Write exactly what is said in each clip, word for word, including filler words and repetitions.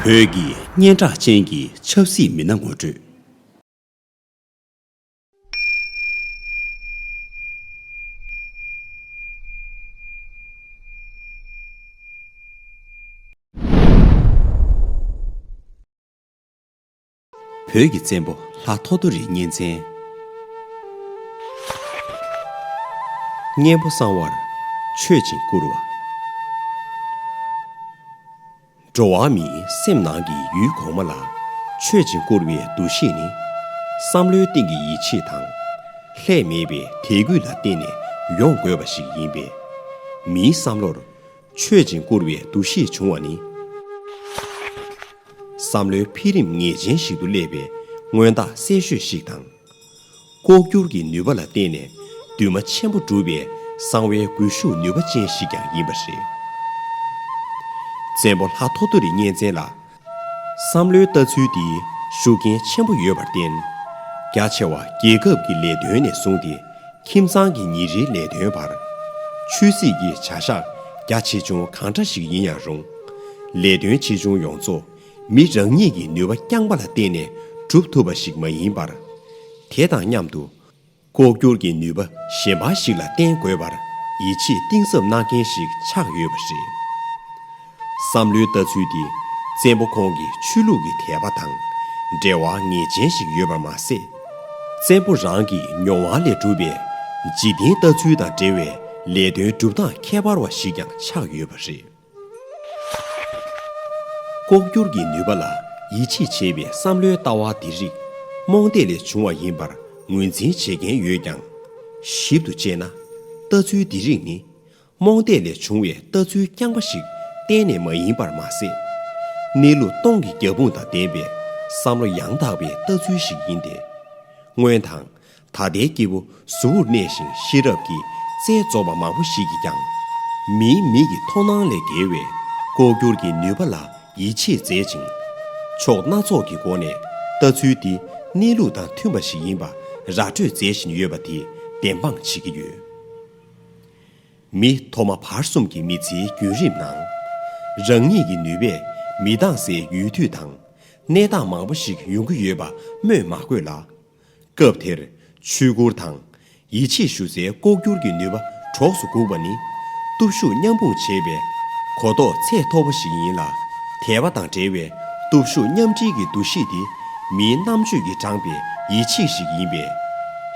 བོད་ཀྱི་སྙན་གྲགས་ཅན་གྱི་ཆབ་སྲིད་མི་སྣ་ངོ་སྤྲོད། བོད་ཀྱི་བཙན་པོ་ལྷ་ཐོ་ཐོ་རི་གཉན་བཙན། གཉན་པོ་གསང་བར་མཆོད་ཅིང་བཀུར་བ། འགྲོ་བ་མིའི་སེམས་ནང་གི་ཡུལ་གོང་མ་ལ་མཆོད་ཅིང་བཀུར་བའི་འདུ་ཤེས་ནི། བསམ་བློའི་སྟེང་གི་ཡིད་ཆེས་དང་། ལྷད་མེད་པའི་དད་གུས་ལ་བརྟེན་ནས་ཡོང་དགོས་པ་ཞིག་ཡིན་པས། མིའི་བསམ་བློར་མཆོད་ཅིང་བཀུར་བའི་འདུ་ཤེས་བྱུང་བ་ནི། བསམ་བློའི་འཕེལ་རིམ་ངེས་ཅན་ཞིག་ཏུ་སླེབས་པའི་མངོན་རྟགས་གསལ་ཤོས་ཤིག་དང་། ལྐོག་གྱུར་གྱི་ནུས་པ་ལ་བརྟེན་ནས་འདུན་མ་ཆེན་པོ་སྒྲུབ་པའི་གསང་བའི་སྒུལ་ཤུགས་ནུས་པ་ཅན་ཞིག་ཀྱང་ཡིན་པ་རེད། བཙན་པོ་ལྷ་ཐོ་ཐོ་རི་གཉན་བཙན་ལ། བསམ་བློའི་ལྟ་ཚུལ་འདི་ཤུགས་རྐྱེན་ཆེན་པོ་ཡོད་པར་བརྟེན། རྒྱ་ཆེ་བ་རྒྱལ་ཁབ་ཀྱི་ལས་དོན་ནས་བཟུང་སྟེ། ཁྱིམ་ཚང་གི་ཉིན་རེའི་ལས་དོན་བར། ཆོས་སྲིད་ཀྱི་བྱ་གཞག་རྒྱ་ཆེ་ཆུང་གང་འདྲ་ཞིག་ཡིན་ཡང་རུང་། ལས་དོན་ཆེ་ཆུང་ཡོངས་རྫོགས་མི་རང་ཉིད་ཀྱི་ནུས་པ་རྐྱང་པ་ལ་བརྟེན་ནས་སྒྲུབ་ཐུབ་པ་ཞིག་མ་ཡིན་པར། དེ་དང་མཉམ་དུ། ལྐོག་གྱུར་གྱི་ནུས་པ་གཞན་པ་ཞིག་ལ་བརྟེན་དགོས་པར་ཡིད་ཆེས་གཏིང་ཟབ་གནང་མཁན་ཞིག་ཆགས་ཡོད་པ་རེད། བསམ་བློའི་ལྟ་ཚུལ་འདི་བཙན་པོ་ཁོང་གི་ཆོས་ལུགས་ཀྱི་དད་པ་དང་འབྲེལ་བ་ངེས་ཅན་ཞིག་ཡོད་པར་མ་ཟད། བཙན་པོ་རང་གི་མྱོང་བ་ལས་གྲུབ་པའི་འཇིག་རྟེན་ལྟ་ཚུལ་དང་འབྲེལ་བའི་ལས་དོན་སྒྲུབ་སྟངས་ཁྱད་པར་བ་ཞིག་ཀྱང་ཆགས་ཡོད་པ་རེད། ལྐོག་གྱུར་གྱི་ནུས་པ་ལ་ཡིད་ཆེས་བྱེད་པའི་བསམ་བློའི་ལྟ་བ་འདི་རིགས་རྨོངས་དད་ལས་བྱུང་བ་ཡིན་པར་ངོས་འཛིན་བྱེད་མཁན་ཡོད་ཀྱང་། ཞིབ་ཏུ་དཔྱད་ན། ལྟ་ཚུལ་འདི་རིགས་ནི། རྨོངས་དད་ལས་བྱུང་བའི་ལྟ་ཚུལ་རྐྱང་པ་ཞིག་གཏན་ནས་མ་ཡིན་པར་མ་ཟད། གནས་ལུགས་སྟོང་གི་རྒྱབ་དཔུང་དང་ལྡན་པའི་བསམ་བློ་ཡང་དག་པའི་ལྟ་ཚུལ་ཞིག་ཡིན་ཏེ། སྔོན་དང་། ད་ལྟའི་སྐྱེས་བུ་གཟུ་བོར་གནས་ཤིང་ཤེས་རབ་ཀྱི་རྩལ་རྫོགས་པ་མང་པོ་ཞིག་གིས་ཀྱང་། མིའི་མིག་གི་མཐོང་སྣང་ལས་བརྒལ་བའི་ལྐོག་གྱུར་གྱི་ནུས་པ་ལ་ཡིད་ཆེས་མཛད་ཅིང་། ཕྱོགས་སྣ་ཚོགས་ཀྱི་སྒོ་ནས་ལྟ་ཚུལ་འདི་གནས་ལུགས་དང་མཐུན་པ་ཞིག་ཡིན་པ་ར་སྤྲོད་མཛད་བཞིན་ཡོད་པ་དེ་བདེན་དཔང་བྱེད་ཀྱི་ཡོད། མི་ཐོག་མ་བར་གསུམ་གྱི་མི་ཚེའི་བརྒྱུད་རིམ་ནང་། རང་ཉིད་ཀྱི་ནུས་པས་མི་འདང་སའི་ཡུལ་དུས་དང་། གནས་སྟངས་མང་པོ་ཞིག་ཡོང་གི་ཡོད་པ་སྨོས་མ་དགོས་ལ། སྐབས་དེར་ཆོས་བཀུར་དང་། ཡིད་ཆེས་ཞུ་སའི་ལྐོག་གྱུར་གྱི་ནུས་པ་གྲོགས་སུ་སྒུག་པ་ནི། སྟོབས་ཤུགས་མཉམ་སྤུངས་བྱེད་པའི་གོ་རྟོགས་ཚད་མཐོ་པོ་ཞིག་ཡིན་ལ། དད་པ་དང་འབྲེལ་བའི་སྟོབས་ཤུགས་མཉམ་འབྲེལ་གྱི་འདུ་ཤེས་དེ་མིའི་རྣམ་དཔྱོད་ཀྱིས་དྲངས་པའི་ཡིད་ཆེས་ཤིག་ཡིན་པས།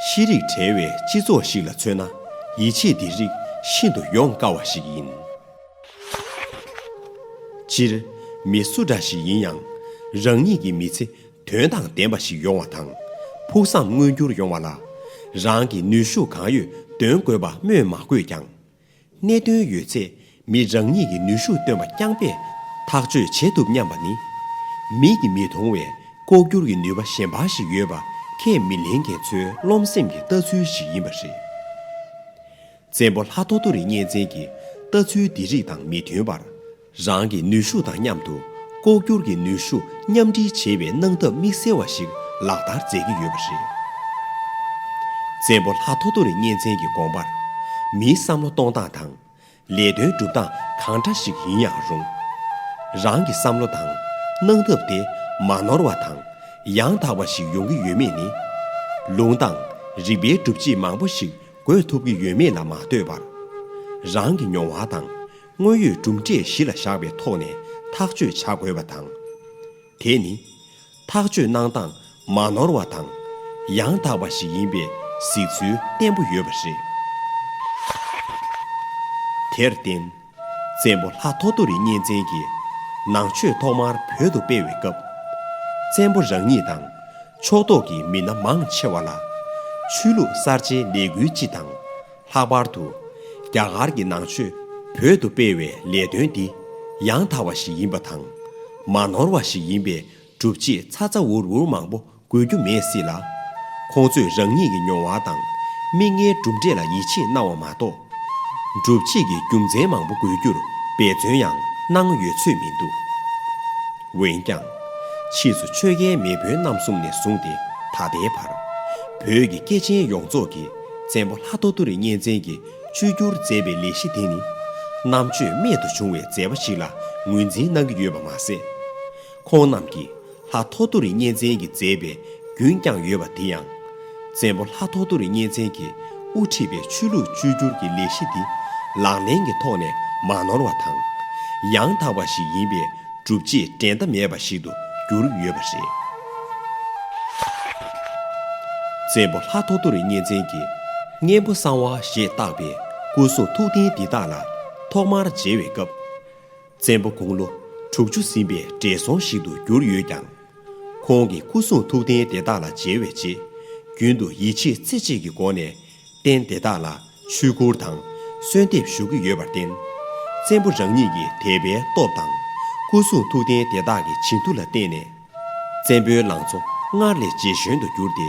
ཤེས་རིག་བྲལ་བའི་སྤྱི་ཚོགས་ཤིག་ལ་མཚོན་ན། ཡིད་ཆེས་འདི་རིགས་ཤིན་ཏུ་ཡོང་དཀའ་བ་ཞིག་ཡིན། སྤྱིར། མི་སུ་འདྲ་ཞིག་ཡིན་ཡང་། རང་ཉིད་ཀྱི་མི་ཚེ་དོན་དང་ལྡན་པ་ཞིག་ཡོང་བ་དང་། ཕུགས་བསམ་མངོན་འགྱུར་ཡོང་བ་ལ། རང་གི་ནུས་ཤུགས་གང་ཡོད་འདོན་དགོས་པ་སྨོས་མ་དགོས་ཀྱང་། གནད་དོན་ཡོད་ཚད་མི་རང་ཉིད་ཀྱི་ནུས་ཤུགས་བཏོན་པ་རྐྱང་པས་ཐག་གཅོད་བྱེད་ཐུབ་སྙམ་པ་ནི། མིག་གིས་མི་མཐོང་བའི་ལྐོག་གྱུར་གྱི་ནུས་པ་གཞན་པ་ཞིག་ཡོད་པ་ཁས་མི་ལེན་མཁན་ཚོའི་རློམ་སེམས་ཀྱི་ལྟ་ཚུལ་ཞིག་ཡིན་པ་རེད། བཙན་པོ་ལྷ་ཐོ་ཐོ་རི་གཉན་བཙན་གྱི་ལྟ་ཚུལ་འདི་རིགས་དང་མི་མཐུན་པར། རང་གི་ནུས་ཤུགས་དང་མཉམ་དུ་ལྐོག་གྱུར་གྱི་ནུས་ཤུགས་མཉམ་འབྲེལ་བྱེད་པའི་གནང་ཐབས་དམིགས་བསལ་བ་ཞིག་ལག་བསྟར་མཛད་ཀྱི་ཡོད་པ་རེད། བཙན་པོ་ལྷ་ཐོ་ཐོ་རི་གཉན་བཙན་གྱི་དགོངས་པར། མིའི་བསམ་བློ་གཏོང་སྟངས་དང་། ལས་དོན་སྒྲུབ་སྟངས་གང་འདྲ་ཞིག་ཡིན་ཡང་རུང་། རང་གི་བསམ་བློ་དང་གནང་ཐབས་དེ་མ་ནོར་བ་དང་ཡང་དག་པ་ཞིག་ཡོང་གི་ཡོད་མེད་ནི། ལུང་དང་རིགས་པའི་སྒྲུབ་བྱེད་མང་པོ་ཞིག་འགོད་ཐུབ་ཀྱི་ཡོད་མེད་ལ་མ་ལྟོས་པར། རང་གི་མྱོང་བ་དང་དངོས་ཡོད་གྲུབ་འབྲས་གཞི་ལ་བཞག་པའི་ཐོག་ནས་ཐག་གཅོད་བྱ་དགོས་པ་དང་། དེ་ནི། ཐག་གཅོད་གནང་སྟངས་མ་ནོར་བ་དང་ཡང་དག་པ་ཞིག་ཡིན་པའི་གཟིགས་ཚུལ་བརྟན་པོ་ཡོད་པ་རེད། དེར་བརྟེན། བཙན་པོ་ལྷ་ཐོ་ཐོ་རི་གཉན་བཙན་གྱིས་ནང་ཆོས་ཐོག་མར་བོད་དུ་སྤེལ་བའི་སྐབས། བཙན་པོ་རང་ཉིད་དང་ཕྱོགས་གཏོགས་ཀྱི་མི་སྣ་མང་ཆེ་བ་ལ་ཆོས་ལུགས་གསར་བརྗེའི་ལས་འགུལ་སྤྱི་དང་། ལྷག་པར་དུ་རྒྱ་གར་གྱི་ནང་ཆོས་བོད་དུ་སྤེལ་བའི་ལས་དོན་འདི་ཡང་དག་པ་ཞིག་ཡིན་པ་དང་མ་ནོར་བ་ཞིག་ཡིན་པའི་སྒྲུབ་བྱེད་ཚ་ཚ་འུར་འུར་མང་པོ་དགོས་རྒྱུ་མེད་སྲིད་ལ། ཁོང་ཚོས་རང་ཉིད་ཀྱི་མྱོང་བ་དང་མིག་སྔའི་གྲུབ་འབྲས་ལ་ཡིད་ཆེས་གནང་བ་མ་གཏོགས། སྒྲུབ་བྱེད་ཀྱི་རྒྱུ་མཚན་མང་པོ་དགོས་རྒྱུར་འབད་བརྩོན་ཡང་གནང་ཡོད་ཚོད་མི་འདུག་འོན་ཀྱང་། ཕྱིས་སུ་ཆོས་རྒྱལ་མེས་དབོན་རྣམ་གསུམ་ནས་བཟུང་སྟེ་ད་ལྟའི་བར། བོད་ཀྱི་སྐྱེས་ཆེན་ཡོངས་རྫོགས་ཀྱིས་བཙན་པོ་ལྷ་ཐོ་ཐོ་རི་གཉན་བཙན་གྱིས་བཅོས་བསྒྱུར་མཛད་པའི་ལས་གཞི་དེ་ནི། རྣམ་དཔྱོད་རྨད་དུ་བྱུང་བའི་མཛད་པ་ཞིག་ལ་ངོས་འཛིན་གནང་གི་ཡོད་པ་མ་ཟད། ཁོང་རྣམས་ཀྱིས་ལྷ་ཐོ་ཐོ་རི་གཉན་བཙན་གྱིས་མཛད་པའི་རྒྱུན་བསྐྱངས་ཡོད་པ་དེ་ཡང་། བཙན་པོ་ལྷ་ཐོ་ཐོ་རི་གཉན་བཙན་གྱིས་དབུ་ཁྲིད་པའི་ཆོས་ལུགས་བཅོས་བསྒྱུར་གྱི་ལས་གཞི་འདི་ལག་ལེན་གྱི་ཐོག་ནས་མ་ནོར་བ་དང་། ཡང་དག་པ་ཞིག་ཡིན་པའི་སྒྲུབ་བྱེད་འགྲན་ཟླ་མེད་པ་ཞིག་ཏུ་གྱུར་ཡོད་པ་རེད། བཙན་པོ་ལྷ་ཐོ་ཐོ་རི་གཉན་བཙན་གྱིས་གཉན་པོ་གསང་བ་ཞེས་བཏགས་པའི་སྐུ་གསུང་ཐུགས་རྟེན་འདི་དག་ལ་ཐོག་མར་མཇལ་བའི་སྐབས། བཙན་པོ་དགུང་ལོ་དྲུག་ཅུ་ཟིན་པའི་བགྲེས་སོང་ཞིག་ཏུ་གྱུར་ཡོད་ཀྱང་། ཁོང་གིས་སྐུ་གསུང་ཐུགས་རྟེན་དེ་དག་ལ་མཇལ་བའི་རྗེས། རྒྱུན་དུ་ཡིད་ཆེས་རྩེ་གཅིག་གི་སྒོ་ནས་རྟེན་དེ་དག་ལ་ཆོས་སྐུར་དང་གསོལ་འདེབས་ཞུ་གི་ཡོད་པར་བརྟེན། བཙན་པོ་རང་ཉིད་ཀྱི་དད་པའི་སྟོབས་དང་། སྐུ་གསུང་ཐུགས་རྟེན་དེ་དག་གི་བྱིན་མཐུ་ལ་བརྟེན་ནས། བཙན་པོའི་ལང་ཚོ་སྔར་ལས་ཇེ་གཞོན་དུ་གྱུར་ཏེ།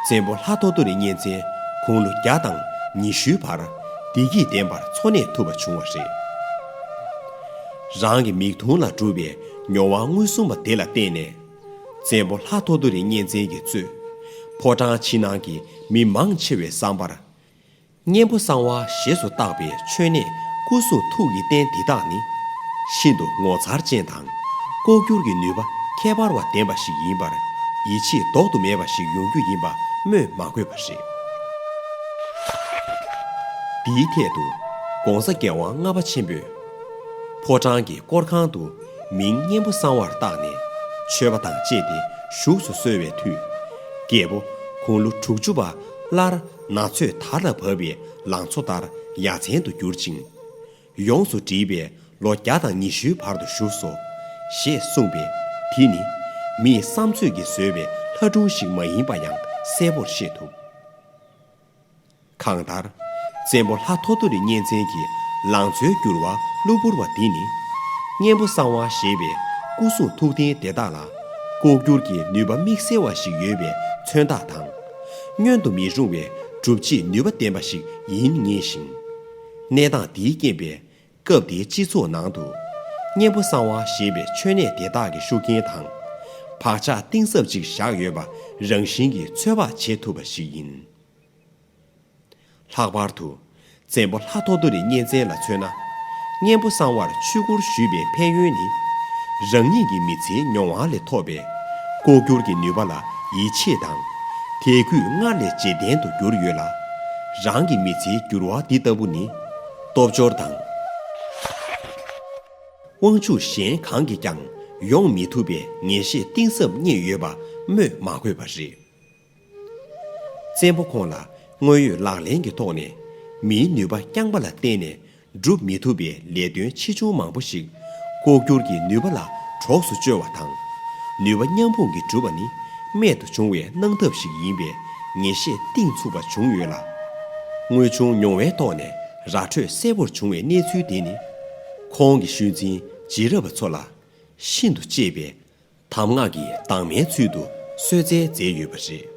བཙན་པོ་ལྷ་ཐོ་ཐོ་རི་གཉན་བཙན་དགུང་ལོ་བརྒྱ་དང་ཉི་ཤུའི་བར་བདེ་སྐྱིད་ལྡན་པར་འཚོ་གནས་ཐུབ་པ་བྱུང་བ་རེད། རང་གི་མིག་མཐོང་ལ་གྲུབ་པའི་མྱོང་བ་མངོན་སུམ་པ་དེ་ལ་བརྟེན་ནས། བཙན་པོ་ལྷ་ཐོ་ཐོ་རི་གཉན་བཙན་གྱིས་གཙོས་ཕོ་བྲང་ཕྱི་ནང་གི་མི་མང་ཆེ་བའི་བསམ་པར། གཉན་པོ་གསང་བ་ཞེས་སུ་བཏགས་པའི་མཆོད་གནས་སྐུ་གསུང་ཐུགས་ཀྱི་རྟེན་འདི་དག་ནི། ཤིན་ཏུ་ངོ་མཚར་ཅན་དང་། ལྐོག་གྱུར་གྱི་ནུས་པ་ཁྱད་པར་བ་ལྡན་པ་ཞིག་ཡིན་པར། ཡིད་ཆེས་ལྡོག་ཏུ་མེད་པ་ཞིག་ཡོང་རྒྱུ་ཡིན་པ་སྨོས་མ་དགོས་པ་རེད། འདིའི་ཐད་དུ་༧གོང་ས་༧རྒྱལ་དབང་ལྔ་པ་ཆེན་པོས། ཕོ་བྲང་གི་སྐོར་ཁང་དུ་མིང་གཉན་པོ་གསང་བར་བཏགས་ནས་མཆོད་པ་དང་བཅས་ཏེ་བཞུགས་སུ་གསོལ་བའི་མཐུས། རྒྱལ་པོ་དགུང་ལོ་དྲུག་ཅུ་པ་སླར་ན་ཚོད་དར་ལ་བབས་པའི་ལང་ཚོ་ལྟར་ཡ་མཚན་དུ་གྱུར་ཅིང་། ཡོངས་སུ་འདྲིས་པའི་ལོ་བརྒྱ་དང་ཉི་ཤུའི་བར་དུ་བཞུགས་སོ། ཞེས་གསུངས་པས། དེ་ནི་མིའི་བསམ་ཚོད་ཀྱིས་བཟོས་པའི་ལྷ་སྒྲུང་ཞིག་མ་ཡིན་པ་ཡང་གསལ་པོར་ཤེས་ཐུབ། གང་ལྟར། བཙན་པོ་ལྷ་ཐོ་ཐོ་རི་གཉན་བཙན་གྱི་ལང་ཚོའི་འགྱུར་བ་གློ་བུར་བ་འདི་ནི། གཉན་པོ་གསང་བ་ཞེས་པའི་སྐུ་གསུང་ཐུགས་རྟེན་དེ་དག་ལ་ལྐོག་གྱུར་གྱི་ནུས་པ་དམིགས་བསལ་བ་ཞིག་ཡོད་པའི་མཚོན་རྟགས་དང་། བསྙོན་དུ་མི་རུང་བའི་སྒྲུབ་བྱེད་ནུས་པ་ལྡན་པ་ཞིག་ཡིན་ངེས་ཤིང་། གནས་སྟངས་འདིའི་རྐྱེན་པས། སྐབས་དེའི་སྤྱི་ཚོགས་ནང་དུ། གཉན་པོ་གསང་བ་ཞེས་པའི་མཆོད་གནས་དེ་དག་གི་ཤུགས་རྐྱེན་དང་། བག་ཆགས་གཏིང་ཟབ་ཅིག་བཞག་ཡོད་པ་རང་བཞིན་གྱིས་ཚོད་དཔག་བྱེད་ཐུབ་པ་ཞིག་ཡིན། ལྷག་པར་དུ། བཙན་པོ་ལྷ་ཐོ་ཐོ་རི་གཉན་བཙན་ལ་མཚོན་ན། གཉན་པོ་གསང་བར་ཆོས་སྐོར་ཞུས་པའི་ཕན་ཡོན་ནི། རང་ཉིད་ཀྱི་མི་ཚེའི་མྱོང་བ་ལས་ཐོབ་པའི་ལྐོག་གྱུར་གྱི་ནུས་པ་ལ་ཡིད་ཆེས་དང་། དད་གུས་སྔར་ལས་ཇེ་བརྟན་དུ་གྱུར་ཡོད་ལ། རང་གི་མི་ཚེའི་འགྱུར་བ་འདི་ལྟ་བུ་ནི། སྟོབས་འབྱོར་དང་། དབང་ཕྱུག་གཞན་གང་གིས་ཀྱང་ཡོང་མི་ཐུབ་པའི་ངེས་ཤེས་གཏིང་ཟབ་རྙེད་ཡོད་པ་སྨོས་མ་དགོས་པ་རེད། བཙན་པོ་ཁོང་ལ་དངོས་ཡོད་ལག་ལེན་གྱི་ཐོག་ནས་མིའི་ནུས་པ་རྐྱང་པ་ལ་བརྟེན་ནས་སྒྲུབ་མི་ཐུབ་པའི་ལས་དོན་ཆེ་ཆུང་མང་པོ་ཞིག་ལྐོག་གྱུར་གྱི་ནུས་པ་ལ་གྲོགས་སུ་བཅོལ་བ་དང་། ནུས་པ་མཉམ་སྤུངས་ཀྱིས་སྒྲུབ་པ་ནི་རྨད་དུ་བྱུང་བའི་གནང་ཐབས་ཤིག་ཡིན་པའི་ངེས་ཤེས་གཏིང་ཚུགས་པ་བྱུང་ཡོད་ལ། དངོས་བྱུང་མྱོང་བའི་ཐོག་ནས་ར་འཕྲོད་གསལ་པོར་བྱུང་བའི་གནས་ཚུལ་དེ་ནི། ཁོང་གི་ཤུལ་འཛིན་རྗེས་རབས་པ་ཚོ་ལ་ཤིན་ཏུ་གཅེས་པའི་གདམས་ངག་གི་གདམས་ངའི་ཚུལ་དུ་གསོལ་སྩལ་མཛད་ཡོད་པ་རེད།